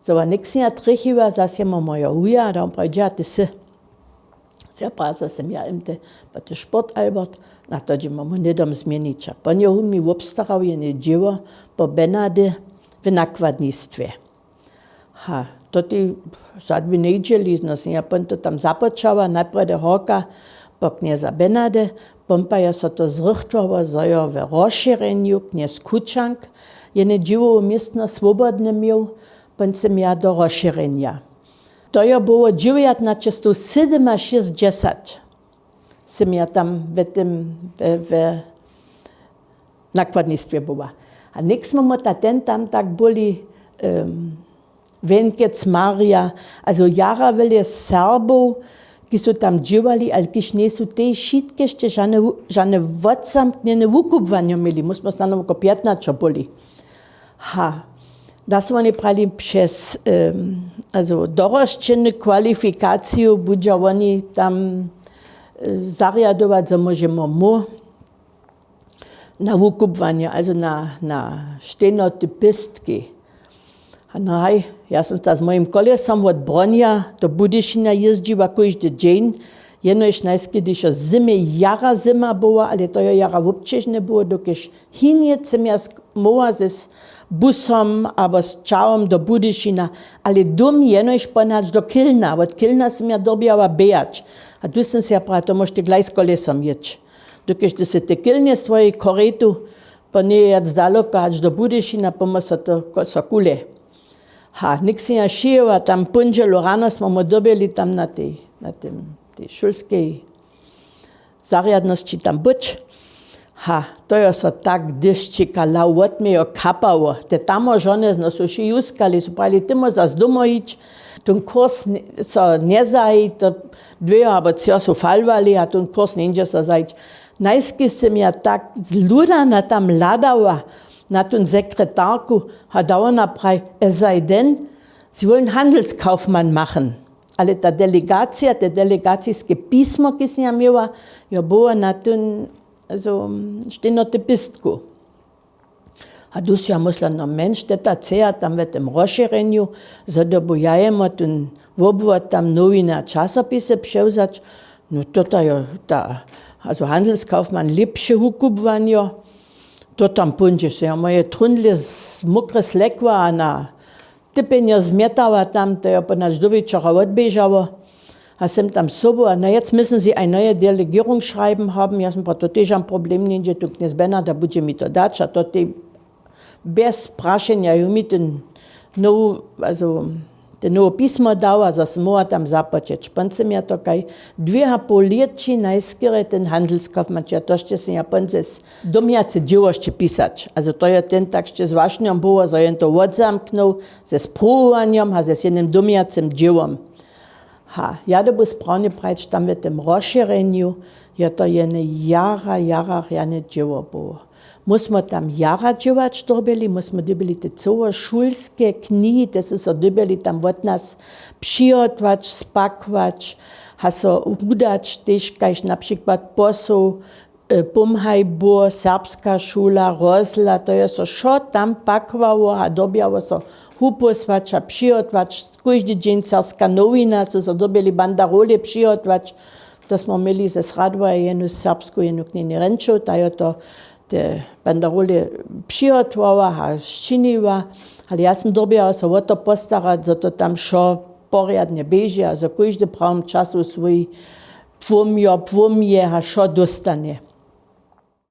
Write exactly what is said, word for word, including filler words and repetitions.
Zo wa něk sym ja trjechiła, zas jemu mojo huja, da on prawi, dźe ty sy. Zja praca sym ja im te, pa ty sport Albert, na to dźe mamu hnydom změnić. A pon jo hun mi wobstarał jene dźěło po Benady w nakładnistwje. Ha, to tej zadbě njejdźeli, no sym ja pon to tam započała, najprjedy horka po knjeza Benady, pon pa jo so to zrychtwało, zo jo we rozšěrjenju knjez Kućank jene dźěłowe městno swobodne měł, pon sym ja do rozšěrjenja. To jo było dźewjatnaćestowsydymašěsćdźesat, sym ja tam we tym, we, we nakładnistwje była. A něk smy mu ta ten tam tak byli, um, Wjenkec Marja, also jara wjele Serbow, ki su tam dźěłali, ale kiž njejsu tej wšitke hišće žane, žane wotzamknjene wukubłanjo měli. My smy snano oko pjatnaćo byli. Ha, da su oni prali přez, um, also dorosćenu kwalifikaciju budźa oni tam, e, zarjadować, zo móžemo mu na wukubłanje, also na, na štejnoty pěstki. A no haj, ja sym ta z mojim kolesom wot Bronja do Budyšina jězdźiła kóždy dźeń, jenož najskedźišo zimy jara zyma była, ale to jo jara wobćežne było, dokelž hinjec sym ja sk-, móhła ze s-, busom abo z čahom do Budyšina, ale dom jenož ponadź do Kylna. Wot Kylna sym ja dyrbjała běhać. A tu sym se ja prała, to móžeš ty glaj z kolesom jěć. Dokelž ty sy te Kylnje swojej koretu, po njeje jac daloko, hač do Budyšina, pomó so to ko-, so kule. Ha, něk sym ja šijała, tam póndźelu rano smy mu dyrbjeli tam na tej, na tym, tej šulskej zarjadnosći tam być. Ha, to jo so tak dyšćika lał wotmějo kapało. Te tamožone zno su wši juskali, su prali, ty móš zas domoj hić, tón kurs n-, so njezahi, to dwejo abo třejo su falowali a tón kurs njeńdźe so zahić. Najskej sym ja tak zludana tam hladała na tón sekretarku, ha da wona praji, es sei denn, Sie wollen Handelskaufmann machen. Ale ta delegacija, te delegaciske pismo, ki sym ja měła, jo było na tym, zo, štejnoty pěstku. A tu sym ja mysla, no Menš, te ta dźeja tam w tym rozšěrjenju, zo dyrbju ja jemu ten wobwod tam nowiny a časopisy přewzać, no to ta jo, ta, also Handelskaufmann lěpše wukubłanjo, to tam póńdźe, so ja moje trundle z mokre slekła a na typjenjo zmjetała tam, to jo ponadź do wječora wotběžało. A sym tam sobu, a na jec, müssen Sie ein neue Delegierungsschreiben haben? Ja sym prawa, to tež problem njeńdźe, tu knjez Bernarda budźe mi to dać, a to tej bjez prašenja jo mi ten nowu, also, te nowe pismo dał a zo sym móhła tam započeć. Pon sym ja to kaj dwě a poł lětši najskerje ten Handelskaufmann, a to sće sym ja pon z domjace dźěło sće pisać. Also to jo ten tak sće z wašnjom było, zo jen to wotzamknył, ze spruwowanjom a ze jenym domjacym dźěłom. Ha, ja dyrbju sprawdźe prajić, tam w tym rozšěrjenju jo to jene jara, jara rjane dźěło było. My smy tam jara dźěłać dyrbjeli, my smy dyrbjeli te celošulske knihi, te su so dyrbjeli tam wot nas přihotować, spakować, a so wudać tež kaž na přikład posoł, e, Pomhaj bor, serbska šula, Rozhla, to jo so wšo tam pakowało a dyrbjało so wupósłać a přihotować. Kóždy dźeń serbska nowina su so dyrbjeli banderole přihotować. To smy měli ze Sradowa jenu serbsku, jenu knjeni Renčow, ta jo to te banderole přihotowała a sčiniła, ale ja sym dyrbjała so wo to postarać, zo to tam wšo porjadnje běži a zo kóždy w prawym času swój płomjo, płomje a wšo dóstanje.